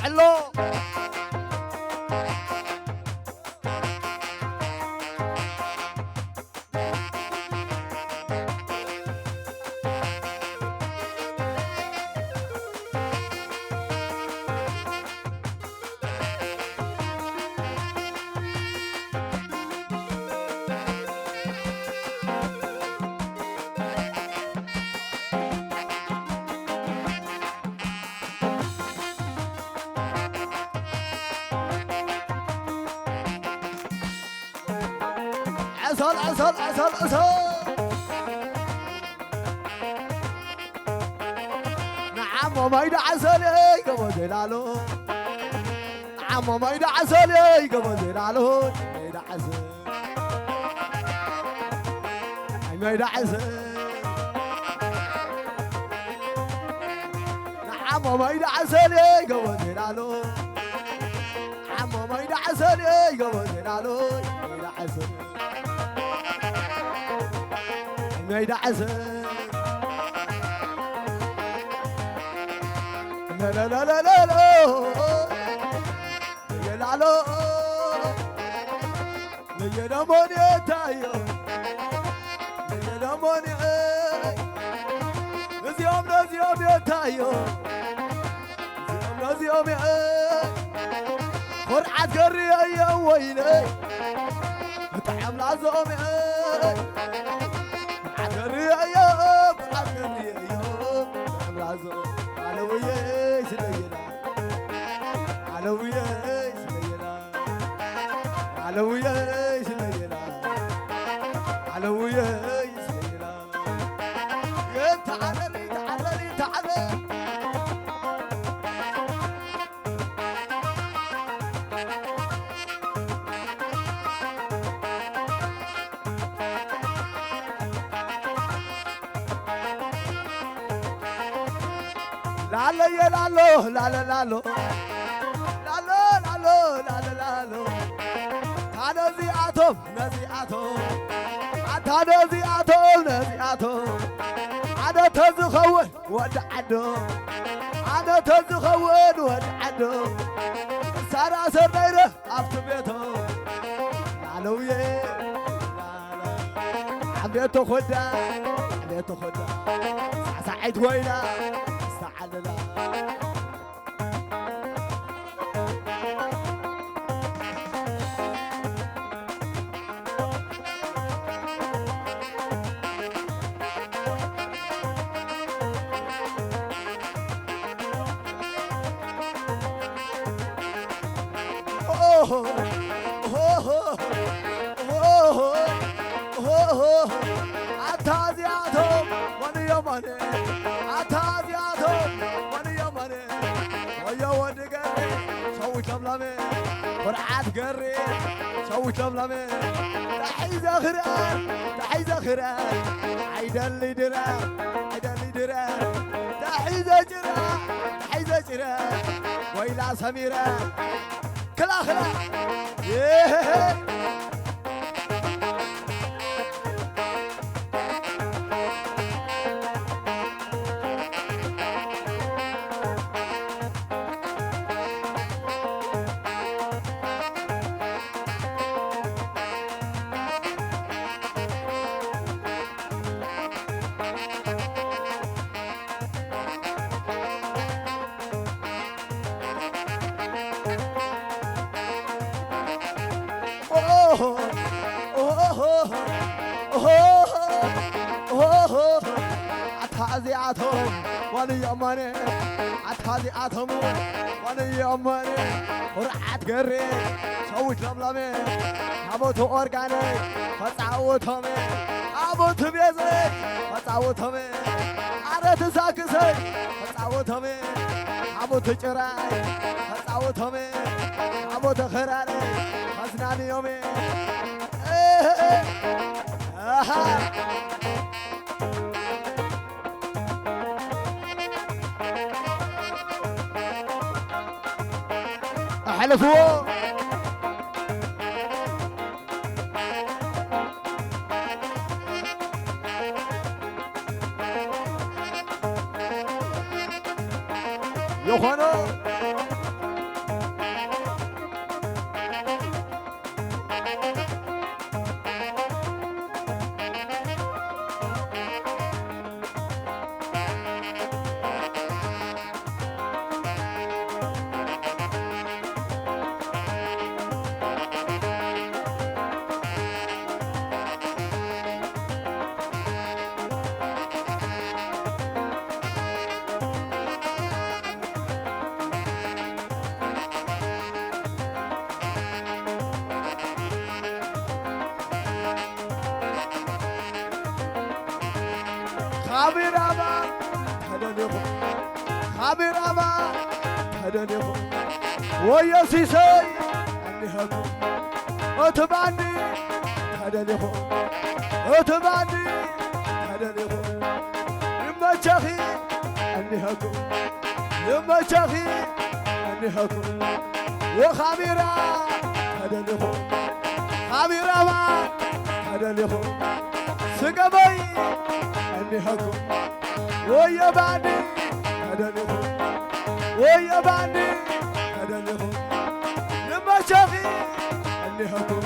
ሕሎ። ዕሰል፣ ዕሰል፣ ዕሰል፣ ዕሰል። ንዓሞ ማይዳ ዕሰል፣ እይ፣ ገቦ ዜላሎ። ንዓሞ ማይዳ ዕሰል፣ እይ፣ ገቦ ዜላሎ። ማይዳ ዕሰል። ኣይ ማይዳ ዕሰል። ንዓሞ ማይዳ ዕሰል፣ እይ፣ ገቦ ዜላሎ። ዓሞ ማይዳ ዕሰል፣ እይ፣ ገቦ ዜላሎ። ማይዳ ዕሰል። ማይዳ ዕሰል። ለለለለሎ። የላሎ። ለየደሞን የታዮ። ለየደሞን የ-፣ እዚኦም ነዚኦም የታዮ። እዚኦም ነዚኦም እየ፣ ኩርዓት ገርየዮ ወይለይ፣ ብጣዕም ላዞም እየ፣ ኩርዓት ገርየዮ፣ ኩርዓት ገርየዮ፣ ብጣዕም ላዞም። ኣለውየ ስለየላ፣ ኣለውየ ስለየላ፣ ኣለውየ ስለየላ፣ ኣለውየ ስለየላ። ተዓለሊ፣ ተዓለሊ፣ ተዓለሊ። ላለየ ላሎ፣ ላለ ላሎ፣ ላሎ፣ ላሎ፣ ላለ ላሎ። ታነዚኣቶም፣ ነዚኣቶም፣ ኣታ ነዚኣቶም፣ ነዚኣቶም። ኣነ ተዝኸውን ወዲ ዓዶ፣ ኣነ ተዝኸውን ወዲ ዓዶ፣ ሳራ ሰር ነይረ ኣብቲ ቤቶ። ላለውየ፣ ዓቤት ተኾዳ፣ ዓቤት ተኾዳ፣ ሳዕሳዒት ኮይና፣ ሳዓለላ። ኦሆ፣ ኦሆ፣ ኦሆ፣ ኦሆ፣ ኣታ እዚኣቶም መን እዮም ኣነ? ኣታ እዚኣቶም መን እዮም ኣነ? ወዮ ወዲ ገሬ፣ ሸዊት ለምለሜ፣ ኩርዓት ገሬ፣ ሸዊት ለምለሜ። ተሒዘ ክርአ፣ ተሒዘ ክርአ፣ ኣይደሊ ድረ፣ ኣይደሊ ድረ። ተሒዘ ጭራ፣ ተሒዘ ጭራ፣ ወይላ ሰሚረ። ክላ፣ ክላ። የሄሄ። ኦሆ፣ ኦሆ፣ ኦሆ፣ ኦሆ፣ ኣታ እዚኣቶም ዋንዮ እማነ፣ ኣታ እዚኣቶም ዋንዮ እማነ፣ ኩርዓት ገሬ፣ ሸዊት ለምለሜ፣ ኣቦቱ ኦርጋነይ፣ ከጻውቶሜ፣ ኣቦቱ ቤዘይ፣ ከጻውቶሜ፣ ኣረ ትሳክሰይ፣ ከጻውቶሜ፣ ኣቦቱ ጭራይ፣ ከጻውቶሜ፣ ኣቦቱ ኽራረይ፣ ከዝናንዮሜ። ኣሃ። ኣሕልፍዎ። ይኾኖ። ካሜራማን ተደሊኹ፣ ካሜራማን ተደሊኹ። ወዮ ሲሰይ እኒሀኩም፣ እቲ ባንዲ ተደሊኹ፣ እቲ ባንዲ ተደሊኹ። ይመቸኺ እኒሀኩም፣ ይመቸኺ እኒሀኩም። ወካሜራ ተደሊኹ፣ ካሜራማን ተደሊኹ። ስገበይ እኒሀኩም፣ ወዮ ባንዲ ተደሊኹ፣ ወዮ ባንዲ ተደሊኹ። ይመቸኺ እኒሀኩም፣